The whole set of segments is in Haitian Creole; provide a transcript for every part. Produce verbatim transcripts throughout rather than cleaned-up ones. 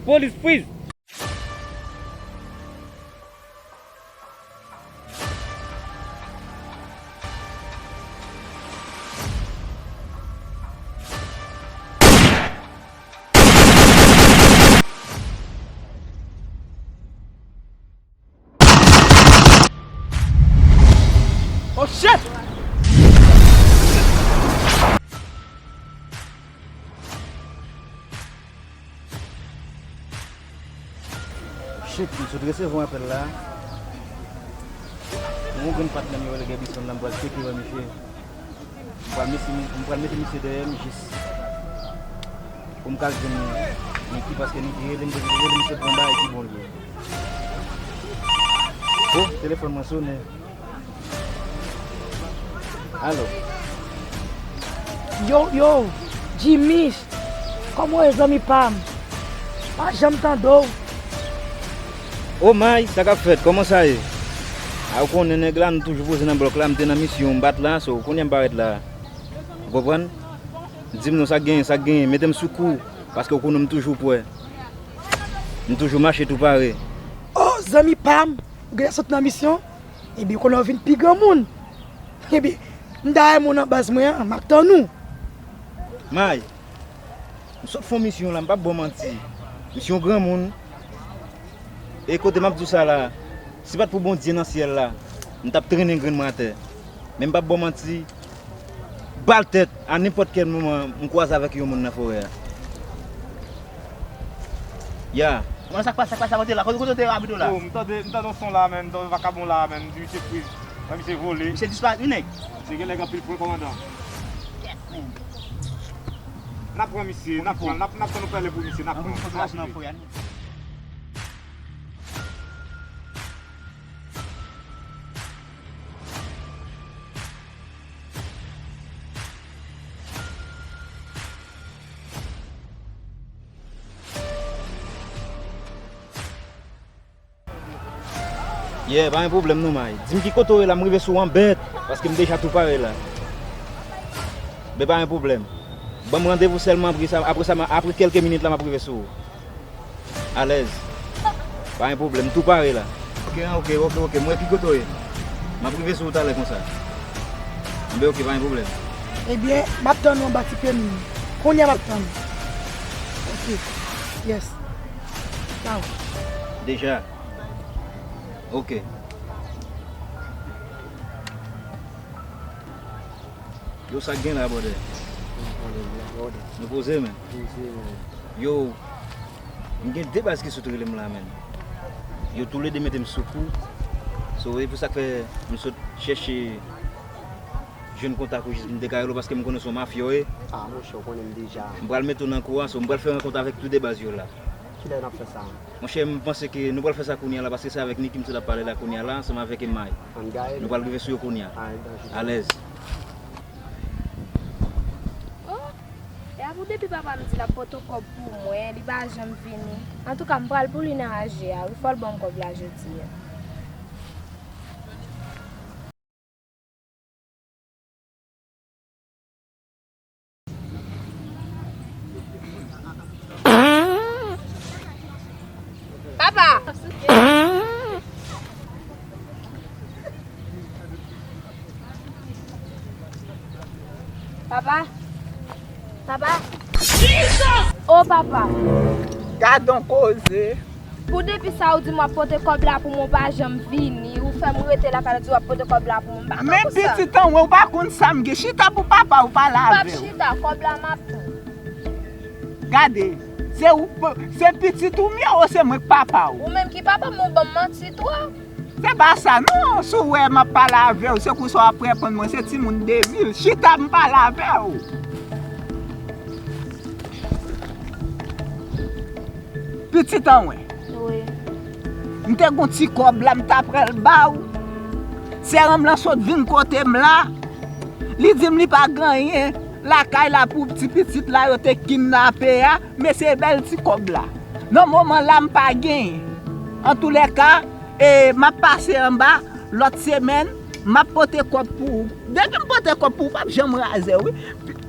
Polis, freeze! Oh shit! Shit, m sot resevwa apèl la. Yon grenn patnè m yo rele Gerbison la, m pral tcheke wè misye. M pral mete, m pral mete misye dèyè m jis pou m ka jwenn Niki, paske Niki rele m, rele misye pou yon bagay ki bon li ye. Oh, telefòn mwen sonnen. Alo. Yo, yo, Jimmy, kòman w ye, zanmi pa m? Pa janm tande w. O may, sa k ap fèt? Kòman sa ye? A, ou konnen nèg la, nou toujou poze nan blòk la, m te nan misyon, m bat la, so, kounye a m parèt la. Ou konprann? Di m non, sa k genyen, sa k genyen, mete m sou kou, paske ou konnen m toujou prè. M toujou mache tou pare. O, zanmi pa m, ou genlè sot nan misyon? Ebyen, kounye a w vin pi granmoun. Ebyen, m ta renmen w nan baz mwen an, m ap tann ou. May, m sot fè yon misyon la, m p ap ba w manti. Misyon granmoun. E kote m ap di w sa la, si pa t pou Bondye nan syèl la, m t ap trennen grenn mwen atè. Men m p ap ba w manti, bal tèt, a nenpòt kèl moman, m kwaze avèk yon moun nan forè a. Ya. Kòman sa k pase, sa k pase, sa monte la? Kote, kote w te abite la? Oh, m tande, m tande yon son la, menn, m tande vakabon la, menn, di misye friz. Wè, misye vole. Misye disparèt, wi, nèg. Misye gen nèg anpil pwen, kòmandan. Yes, man. N ap pran misye, n ap pran, n ap, n ap tann nou pale pou misye, n ap pran. Anpil pwen nan forè a. Yeah, pa gen pwoblèm non, may. Di m ki kote w ye la, m rive sou ou an bèt, paske m deja tou pare la. Men pa gen pwoblèm. Ban m randevou sèlman, apre sa, apre sa, apre kèlke minit la, m ap rive sou ou. Alèz. Pa gen pwoblèm, m tou pare la. Ok, ok, ok, ok. M wè ki kote w ye. M ap rive sou ou talè konsa. Enben, ok, pa gen pwoblèm. Ebyen, m ap tann ou anba ti pye m. Kounye a m ap tann ou. Ok. Yes. Tchaw. Deja. Ok. Yo, sa k gen la, brother? Nou poze, men. Yo, m gen de baz ki sot rele m la, men. Yo toulede mete m sou kou. So, e pou sa k fè m sot chèche jwenn kontak ou jis m te ka rele w, paske m konnen se yon mafya w ye. Ah, monchè, ou konnen m deja. M pral mete w nan kou a, so m pral fè rankont avèk tou de baz yo la. Kilè n ap fè sa? Monchè, m panse ke nou pral fè sa kounye a la, paske se avèk Niki m sot ap pale la kounye a la, ansanm avèk Emay. Ann gaye. Nou pral rive sou yo kounye a. Ann gaye. Alèz. Oh, e a pou depi papa m di l ap pote kòb pou mwen, li pa janm vini. Antouka, m pral pou li nan A G a, wi, fò l ban m kòb la jodi a. Papa! Papa? Papa? Oh, papa! Gadon koze! Pou depi sa ou di m w ap pote kòb la pou mwen, ou pa janm vini, ou fè m rete lakay la, ou di w ap pote kòb la pou mwen, m pa tankou sa. Men pitit an mwen, ou pa konn sa m gen. Chita pou papa ou pale avè w. M p ap chita, kòb la m ap pran. Gade, se ou, se pitit ou m ye ou se mwen k papa w? Ou menm ki papa m, ou ban m manti twòp. Se pa sa non, si w wè m ap pale avè w, se konsa w ap reponn mwen, se timoun de mil. Chita m pale avè w. Pitit an mwen. Wi. M te gon ti kòb la, m ta pral ba w. Sè m lan sot vin kote m la. Li di m li pa gen anyen lakay la pou ti pitit la yo te kidnape a, men se bèl ti kòb la. Nan moman la, m pa genyen. Antoulèka, e, m ap pase anba lòt semèn, m ap pote kòb pou ou. Depi m pote kòb pou ou, p ap janm razè, wi.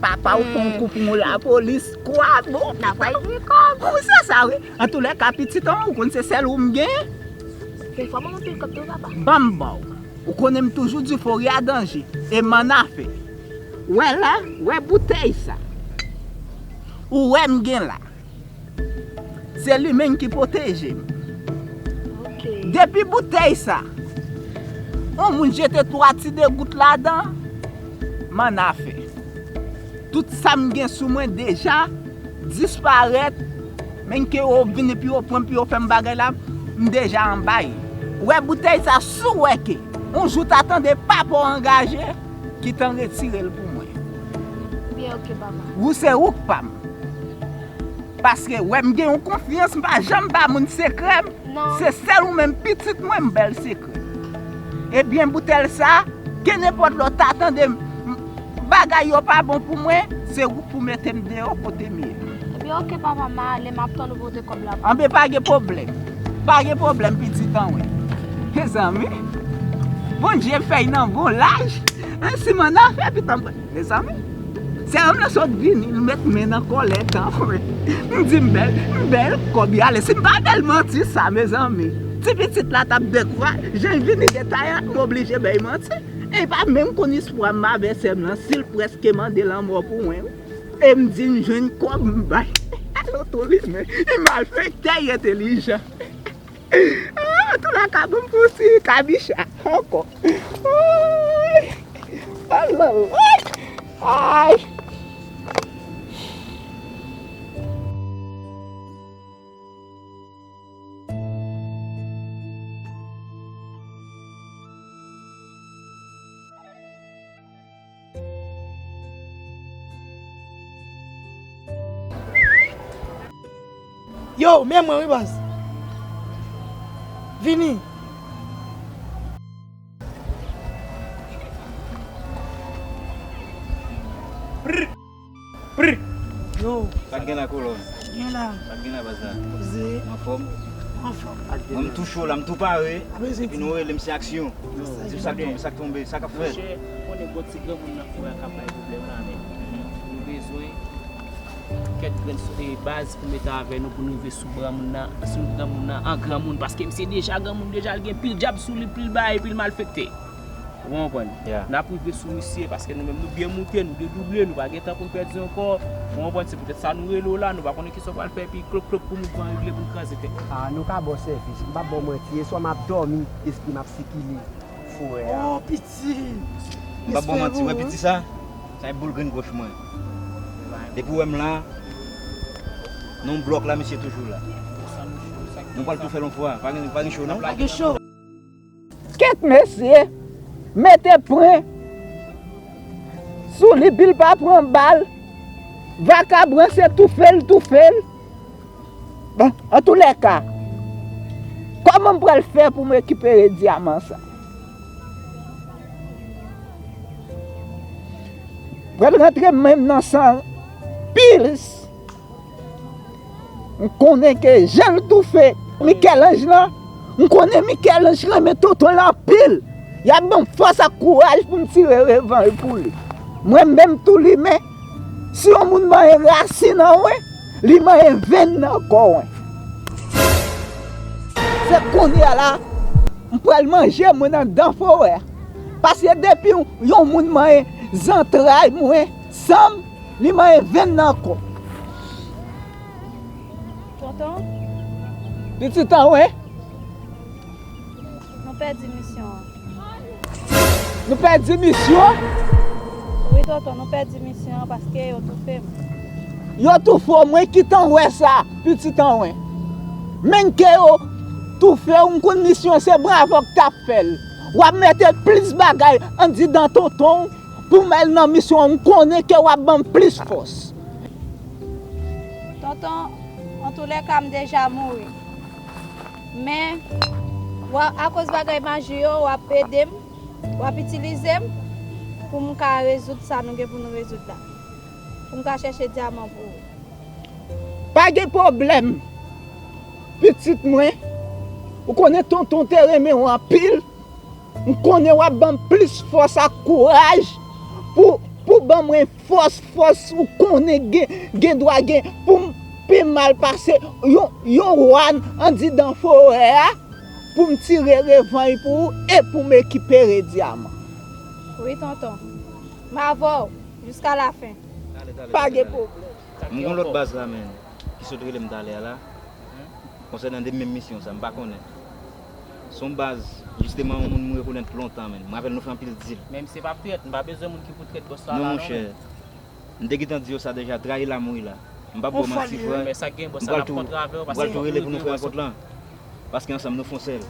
Papa ou pran kou pou yon lapolis. Kwa bon? N ap rele kòb. Wi, se sa, wi. Antoulèka, pitit an, ou konn se sèl ou m genyen. Fè fò ban m anpil kòb tou, papa. Ban m ba w. Ou konnen m toujou di fò ri a danje. E m annafè. Wè la, wè boutèy sa. Ou wè m gen la. Se li menm ki pwoteje m. Ok. Depi boutèy sa, yon moun jete twa ti degout ladan, m annafè. Tout sa m gen sou mwen deja disparèt. Menm ke yo vin epi yo pran, epi yo fè m bagay la, m deja anba l. Wè boutèy sa, si w wè ke yon jou ta tande papa w angaje, kitan retire l pou mwen. Byen, ok, papa. Ou se ou k pa m. Paske, wè, m gen yon konfyans, m pa janm ba moun sekrè m. Non. Se sèl ou menm pitit mwen, m ba l sekrè. Ebyen, boutèy sa, kenenpòt lè w ta tande m, m, bagay yo pa bon pou mwen, se ou k pou mete m deyò kote m ye. Ebyen, ok, papa, m ale, m ap tann ou pote kòb la. Anben, pa gen pwoblèm. Pa gen pwoblèm, pitit an mwen. Mezanmi, Bondye fè y nan bon laj. Ensi m annafè, pitit an mwen. Mezanmi, sè m lan sot vini, l met men nan kòlèt an, frè. M di m ba l, m ba l kòb y ale. Si m pa ba l manti sa, mezanmi, ti pitit la t ap dekwa, jan l vini detayan, m oblije ba l manti. E l pa menm konn istwa m avè sè m lan, si l prèske mande lanmò pou mwen, wi. E m di m jwenn kòb, m ba l. Loto li men, li malfektè, li entèlijan. Ah, tou la ka ban m pou ti kabicha ankò. Ay! Ay! Ay! Yo, men mwen wi baz. Vini. Prr. Prr. Yo. Sa k gen la kolòn? Gen la. Sa k gen la baz la? Poze. Anfòm? Anfòm. Mwen m tou cho la, m tou pare. Epi nou rele m se aksyon. Di m sa k tonbe, sa k tonbe, sa k ap fèt. Monchè, ou konnen gwo ti granmoun nan fò a k ap bay pwoblèm la, men nou bezwen kèk grenn sou, e, baz pou mete avè nou, pou nou rive sou granmoun nan, sou granmoun nan, an granmoun, paske misye deja granmoun, deja l gen pil dyab sou li, pil bagay, pil malfektè. Ou konprann? N ap rive sou misye, paske nou menm nou byen moute, nou dedouble, nou pa gen tan pou n pèdi ankò. Ou konprann? Se poutèt sa nou rele w la, nou pa konnen kisa w pral fè, epi klop klop pou mouvman regle pou n kraze tèt. Ah, nou ka ba w sèvis, m p ap ba w manti, e swa m ap dòmi, lespri m ap sikile. Fouwè a. Oh, piti! M p ap ba w manti, wè piti sa? Sa e boul grenn gòch mwen. Depi w wè m la, nan yon blòk la, misye toujou la. Nou pral tou fè l yon fwa. Pa gen, pa gen cho, non? Pa gen cho. Kèt mesye, mete pwen sou li, epi l pa pran bal. Vakabon se toufe l, toufe l. Bon, antoulèka, kòman m pral fè pou m rekipere dyaman sa? Pral rantre men m nan san plis. M konnen ke jan l toufe Mikèlanj lan, m konnen Mikèlanj renmen tonton l anpil. Y ap ban m fòs ak kouraj pou m tire revanj pou li. Mwen menm tou li men, si yon moun manyen rasin an wen, li manyen venn nan kò wen. Se kounye a la, m pral manje mwen anndan fowè a. Paske depi yon moun manyen zantray mwen, san m, li manyen venn nan kò. Tonton? Pitit an wen. Nou pèdi misyon an. Nou pèdi misyon? Wi, tonton, nou pèdi misyon an paske yo toufe m. Yo toufe w, mwen ki t an wè sa, pitit an wen. Menm ke yo toufe w, m konn misyon se bravo k t ap fè l. W ap mete plis bagay anndidan tonton w pou m al nan misyon an, m konnen ke w ap ban m plis fòs. Tonton, antoulèka m deja mouri. Men, w a, akoz bagay maji yo, w ap ede m, w ap itilize m pou m ka rezoud sa nou gen pou nou rezoud la. Pou m ka chèche dyaman pou ou. Pa gen pwoblèm, pitit mwen. Ou konnen tonton te renmen w anpil. M konnen w ap ban m plis fòs ak kouraj pou, pou ban mwen fòs, fòs ou konnen gen, gen dwa gen pou m pi mal pase yon, yon wàn andidan forè a, pou m tire revanj pou ou e pou m ekipere dyaman. Wi, tonton. M avè w jiska lafen. Pa gen pwoblèm. M gon lòt baz la, menn, ki sot rele m talè a la. Konsènan de menm misyon sa, m pa konnen. Se yon baz, jisteman, yon moun m rekonèt lontan, menn. M rapèl nou fè anpil dil. Men misye p ap trèt, m pa bezwen moun ki pou trèt bòs la la non, monchè. M te gentan di yo sa deja, trayi la mouri la. M p ap ba w manti, frè. Men sa k gen bòs la, m pral tou, m pral tou rele pou nou fè rankont lan. Paske ansanm nou fè yon sèl.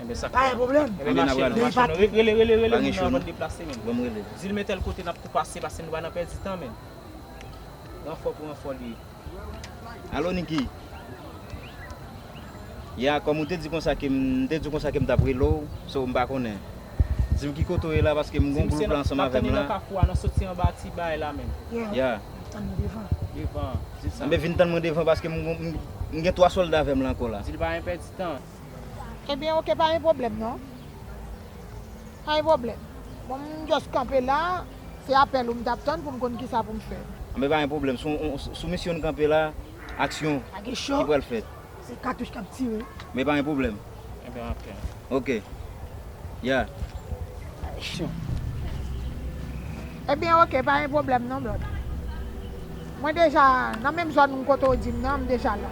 Enben sa k gen. Pa gen pwoblèm. Enben mache nou, mache nou. Rele, rele, rele moun nan avan l deplase, menn. Ban m rele. Di l men tèl kote n ap tou pase, paske nou pa nan pèdi tan, menn. Ranfò pou ranfò li ye. Alo, Niki. Ya, kòm ou te di konsa ke m, m te di w konsa ke m t ap rele w, so m pa konnen. Di m ki kote w ye la, paske m gon gwoup la ansanm avè m la. Di m se nan, m ap tann li nan kafou a, nan soti anba ti bay la menm. Ya. Tann mwen devan. Devan, di l sa. Enben, vin tann mwen devan, paske m, m, m gen twa sòlda avè m la ankò la. Di l pa gen pèdi tan. Ebyen, oke, pa gen pwoblèm non. Pa gen pwoblèm. Bon, m just kanpe la, se apèl ou m t ap tann pou m konn kisa pou m fè. Anben, pa gen pwoblèm. Sou, sou misyon n kanpe la, aksyon ki pral fèt. Se katouch k ap tire. Men pa gen pwoblèm. Enben, oke. Oke. Ya. Aksyon. Ebyen, oke, pa gen pwoblèm non, brother. Mwen deja nan menm zòn kote w di m nan, m deja la.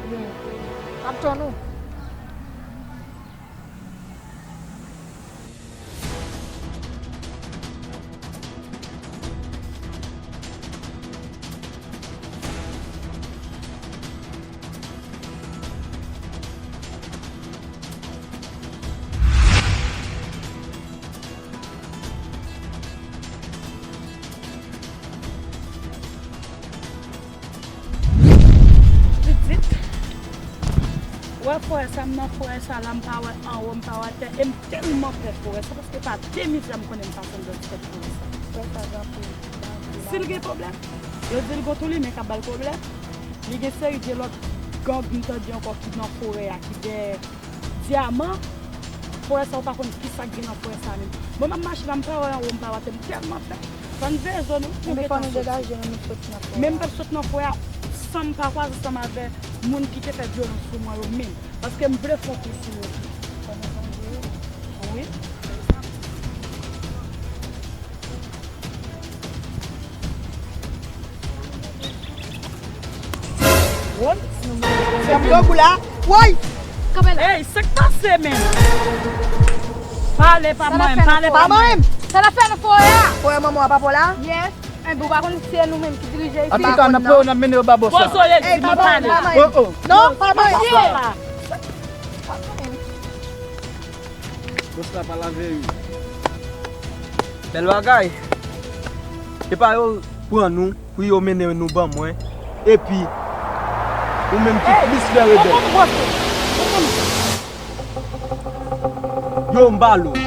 Byen. M ap tann ou. Pitit, ou wè forè sa, m nan forè sa la, m pa wè anwo, m pa wè atè, e m tèlman pè forè sa, paske pa de mizè m konnen m pase anndan ti tèt forè sa. Forè sa gen anpil danje. Si l gen pwoblèm, yo di l gon tou limen k ap ba l pwoblèm, li gen seri de lòt gang m tande ankò ki nan forè a, ki dèyè Dyaman, forè sa ou pa konn kisa k gen nan forè sa menm. Mwen m ap mache la, m pa wè anwo, m pa wè atè, m tèlman pè. Fò n veye zo nou, nou gentan soti. Men fò nou degaje nou, nou soti nan forè a. Men m p ap sot nan forè a san m pa kwaze ansanm avè moun ki te fè vyolans sou mwen yo menm. Paske m vle fè yon kou sou yo tou. Fò nou sonje yo. Wi. Woy. Fè m gwo kou la. Woy. Kanpe la. Ey, sa k pase, menm? Pale pa mwen, pale pa mwen. Sa n ap fè nan forè a? Forè manman w a pa pou la? Yes. Enben, ou pa konn si se nou menm ki dirije isit? Antouka, n ap pran yo, n ap mennen yo ba bòs la. Poze w, Lady, mwen pale. Oh, oh. Non, pa mwen. Bòs la pa lave wi. Bèl bagay. Epa yo pran nou pou yo mennen nou ban mwen. Epi ou menm ki plis fè rebèl. Yo m balo.